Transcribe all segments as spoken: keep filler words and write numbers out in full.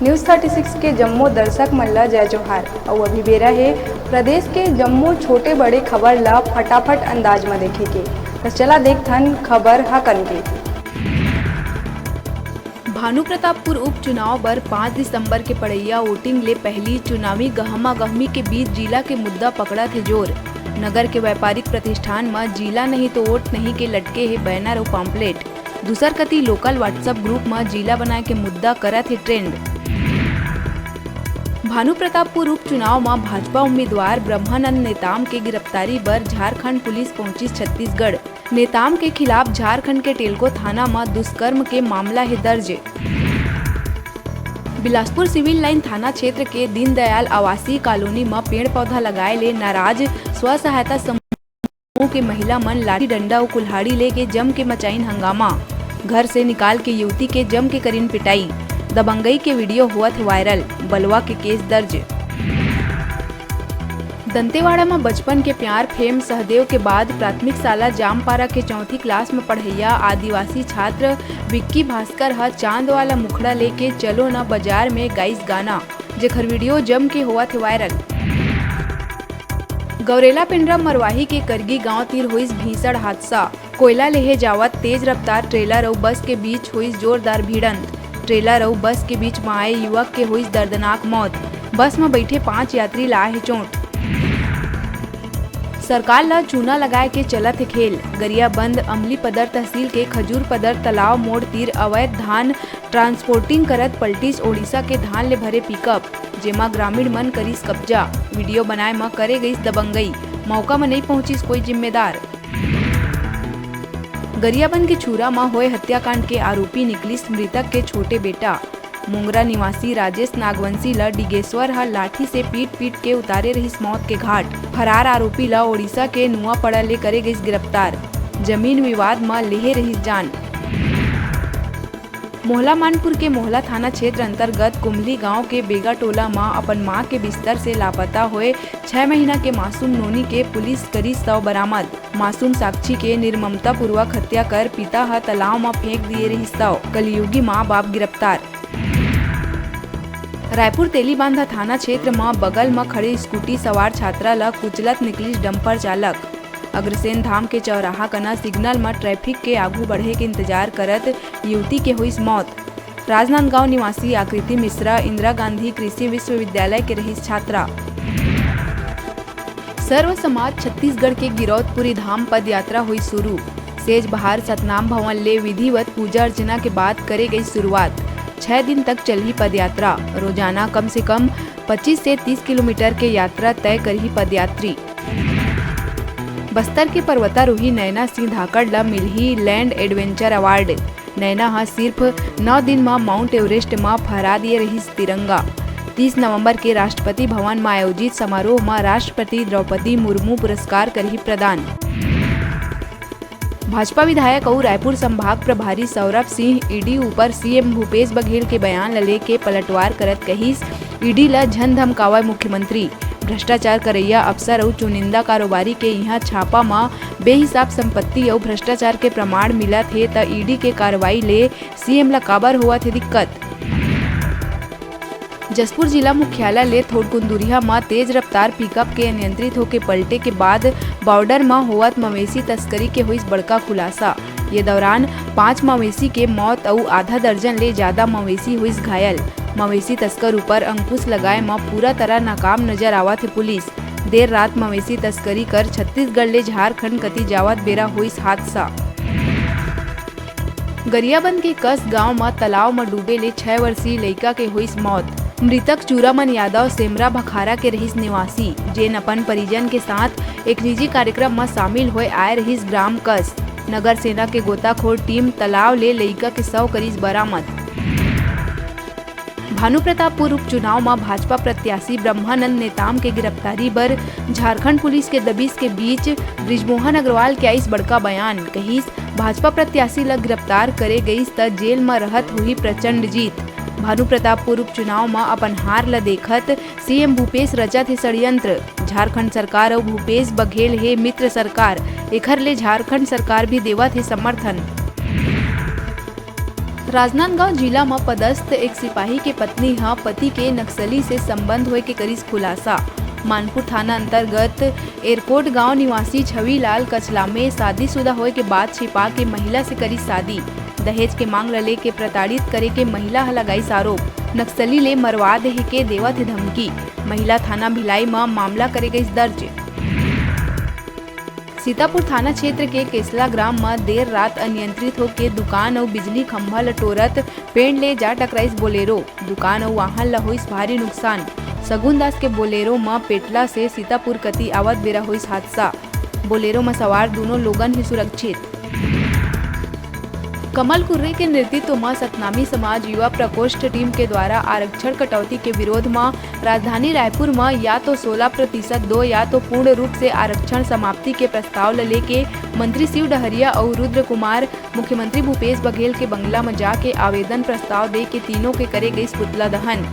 News thirty six के जम्मो दर्शक मन ल जय जोहार। अउ अभी बेरा हे प्रदेश के जम्मो छोटे बड़े खबर ल फटाफट अंदाज म देखे के। त चला देखथन खबर हकन के। भानुप्रतापपुर उपचुनाव बर पाँच दिसंबर के पड़ैया वोटिंग ले पहिली चुनावी गहमा गहमी के बीच जिला के मुद्दा पकड़त हे जोर। नगर के व्यापारिक प्रतिष्ठान म जिला नहीं तो वोट नहीं के लटके हे बैनर अउ पम्पलेट। दूसर कति लोकल WhatsApp ग्रुप म जिला बनाए के मुद्दा करत हे ट्रेंड। भानुप्रतापपुर उपचुनाव म भाजपा उम्मीदवार ब्रह्मानंद नेताम के गिरफ्तारी बर झारखंड पुलिस पहुंचिस छत्तीसगढ़। नेताम के खिलाफ झारखंड के टेलको थाना म दुष्कर्म के मामला हे दर्ज। बिलासपुर सिविल लाइन थाना क्षेत्र के दीनदयाल आवासीय कॉलोनी म पेड़ पौधा लगाए ले नाराज स्व सहायता समूह के महिला मन लाठी डंडा अउ कुल्हाड़ी लेके जम के मचाइन हंगामा। घर से निकाल के युवती के जम के करिन पिटाई। दबंगई के वीडियो होवत हे वायरल, बलवा के केस दर्ज। दंतेवाड़ा म बचपन के प्यार फेम सहदेव के बाद प्राथमिक शाला जामपारा के चौथी क्लास म पढ़इया आदिवासी छात्र विक्की भास्कर ह चांद वाला मुखड़ा लेके चलो न बाजार में गाइस गाना, जेखर वीडियो जम के होवत हे वायरल। गौरेला पेंड्रा मरवाही के करगी गांव तीर होइस भीषण हादसा। कोयला लेहे जावत तेज रफ्तार ट्रेलर अउ बस के बीच होइस जोरदार भिड़ंत। ट्रेलर अउ बस के बीच म आए युवक के होइस दर्दनाक मौत। बस म बइठे पांच यात्री ल आए हे चोट। सरकार ल चूना लगाए के चलत हे खेल। गरियाबंद अमलीपदर तहसील के खजूरपदर तालाब मोड़ तीर अवैध धान ट्रांसपोर्टिंग करत पलटिस ओडिशा के धान ले भरे पिकअप, जेमा ग्रामीण मन करिस कब्जा। वीडियो बनाए म करे गइस दबंगई, मौका म नइ पहुंचिस कोई जिम्मेदार। गरियाबंद के छुरा म होए हत्याकांड के आरोपी निकलिस मृतक के छोटे बेटा। मोंगरा निवासी राजेश नागवंशी ल डिगेश्वर ह लाठी से पीट-पीट के उतारे रहिस मौत के घाट। फरार आरोपी ल ओडिशा के नुआपड़ा ले करे गइस गिरफ्तार। जमीन विवाद म लेहे रहिस जान। मोहला मानपुर के मोहला थाना क्षेत्र अंतर्गत कुमली गांव के बेगा टोला म अपन मां के बिस्तर से लापता होए छह महीना के मासूम नोनी के पुलिस करिस शव बरामद। मासूम साक्षी के निर्ममतापूर्वक हत्या कर पिता ह तालाब म फेंक दिए रिहिस, तव कलयुगी मां बाप गिरफ्तार। रायपुर तेलीबांधा थाना क्षेत्र म बगल म खड़े स्कूटी सवार छात्रा ल कुचलत निकलिस डंपर चालक। अग्रसेन धाम के चौराहा कना सिग्नल म ट्रैफिक के आगू बढ़े के इंतजार करत युवती के होइस मौत। राजनांदगांव निवासी आकृति मिश्रा इंदिरा गांधी कृषि विश्वविद्यालय के रहिस छात्रा। सर्व समाज छत्तीसगढ़ के गिरौदपुरी धाम पदयात्रा होइस शुरू। सेज बहार सतनाम भवन ले विधिवत पूजा अर्चना के बाद करे गई शुरुआत। छह दिन तक चलही पदयात्रा। रोजाना कम से कम पच्चीस से तीस किलोमीटर के यात्रा तय करही पदयात्री। बस्तर के पर्वतारोही नैना सिंह धाकड़ ल मिलही लैंड एडवेंचर अवार्ड। नैना ह सिर्फ नौ दिन म माउंट एवरेस्ट म फहरा दिए रहिस तिरंगा। तीस नवंबर के राष्ट्रपति भवन म आयोजित समारोह म राष्ट्रपति द्रौपदी मुर्मू पुरस्कार करही प्रदान। भाजपा विधायक अउ रायपुर संभाग प्रभारी सौरभ सिंह ईडी ऊपर सीएम भूपेश बघेल के बयान ल लेके पलटवार करत कहिस, ईडी ल झन धमकावय मुख्यमंत्री। भ्रष्टाचार करइया अफसर अउ चुनिंदा कारोबारी के इहां छापा म बेहिसाब संपत्ति अउ भ्रष्टाचार के प्रमाण मिलत हे, त ईडी के कार्रवाई ले सीएम ल काबर होवत हे दिक्कत? जशपुर जिला मुख्यालय ले थोड़कुंदुरिहा म तेज रफ्तार पिकअप के अनियंत्रित होके पलटे के बाद बॉर्डर म होवत मवेशी तस्करी के होइस बड़का खुलासा। ये दौरान पांच मवेशी के मौत अउ आधा दर्जन ले जादा मवेशी होइस घायल। मवेशी तस्कर ऊपर अंकुश लगाए म पूरा तरह नाकाम नजर आवत हे पुलिस। देर रात मवेशी तस्करी कर छत्तीसगढ़ ले झारखंड कति जावत बेरा होइस हादसा। गरियाबंद के कस गांव म तालाब म डूबे ले छह वर्षीय लइका के होइस मौत। मृतक चूरामन यादव सेमरा भखारा के रहिस निवासी, जेन अपन परिजन के साथ एक निजी कार्यक्रम म शामिल होए आए रहिस ग्राम कस। नगर सेना के गोताखोर टीम तालाब ले लइका के शव करिस बरामद। भानुप्रतापपुर उपचुनाव म भाजपा प्रत्याशी ब्रह्मानंद नेताम के गिरफ्तारी बर झारखंड पुलिस के दबिश के बीच बृजमोहन अग्रवाल के आइस बड़का बयान। कहिस, भाजपा प्रत्याशी ल गिरफ्तार करे गइस त जेल म रहत होही प्रचंड जीत। भानुप्रतापपुर उपचुनाव म अपन हार ल देखत सीएम भूपेश रचत हे षड्यंत्र। झारखंड सरकार अउ भूपेश बघेल हे मित्र सरकार, एखर ले झारखंड सरकार भी देवत हे समर्थन। राजनांदगांव जिला म पदस्थ एक सिपाही के पत्नी ह पति के नक्सली से संबंध होए के करिस खुलासा। मानपुर थाना अंतर्गत एरकोट गांव निवासी छविलाल कचलामे शादीशुदा होए के बात छिपा के महिला से करिस शादी। दहेज के मांग ल लेके प्रताड़ित करे के महिला ह लगाइस आरोप। नक्सली ले मरवा देहे के देवत हे धमकी। महिला थाना भिलाई म मामला करे गइस दर्ज। सीतापुर थाना क्षेत्र के केसला ग्राम म देर रात अनियंत्रित होके दुकान अउ बिजली खंभा ल टोरत पेड़ ले जा टकराइस बोलेरो। दुकान अउ वाहन ल होइस भारी नुकसान। सगुन दास के बोलेरो म पेटला से सीतापुर कति आवत बेरा होइस हादसा। बोलेरो म सवार दूनों लोगन ही सुरक्षित। कमल कुर्रे के नेतृत्व म सतनामी समाज युवा प्रकोष्ठ टीम के द्वारा आरक्षण कटौती के विरोध म राजधानी रायपुर म या तो सोलह प्रतिशत दो या तो पूर्ण रूप से आरक्षण समाप्ति के प्रस्ताव ल लेके मंत्री शिव डहरिया अउ रुद्र कुमार मुख्यमंत्री भूपेश बघेल के बंगला म जाके आवेदन प्रस्ताव दे के तीनों के करे गइस पुतला दहन।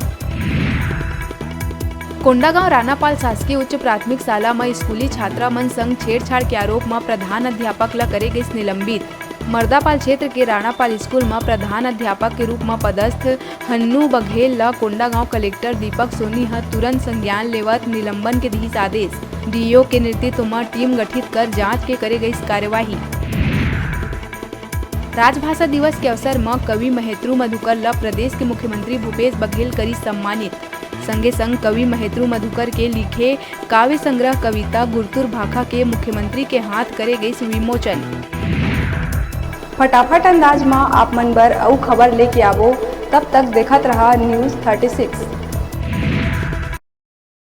कोंडागांव रानापाल शासकीय उच्च प्राथमिक शाला म स्कूली छात्रा मन संग छेड़छाड़ के आरोप म प्रधान अध्यापक ल करे गइस निलंबित। मर्दापाल क्षेत्र के रानापाल स्कूल म प्रधान अध्यापक के रूप म पदस्थ हन्नू बघेल ल कोंडागांव कलेक्टर दीपक सोनी ह तुरंत संज्ञान लेवत निलंबन के दिहिस आदेश। डीईओ के नेतृत्व म टीम गठित कर जांच के करे गइस कार्यवाही। राजभाषा दिवस के अवसर म कवि महेंद्रू मधुकर ल प्रदेश के मुख्यमंत्री भूपेश बघेल करिस सम्मानित। संगे संग कवि महेंद्रू मधुकर के लिखे काव्य संग्रह कविता गुरतुर भाखा के मुख्यमंत्री के हाथ करे गइस विमोचन। फटाफट अंदाज म आप मन बर अउ खबर लेके आबो, तब तक देखत रहा News thirty six।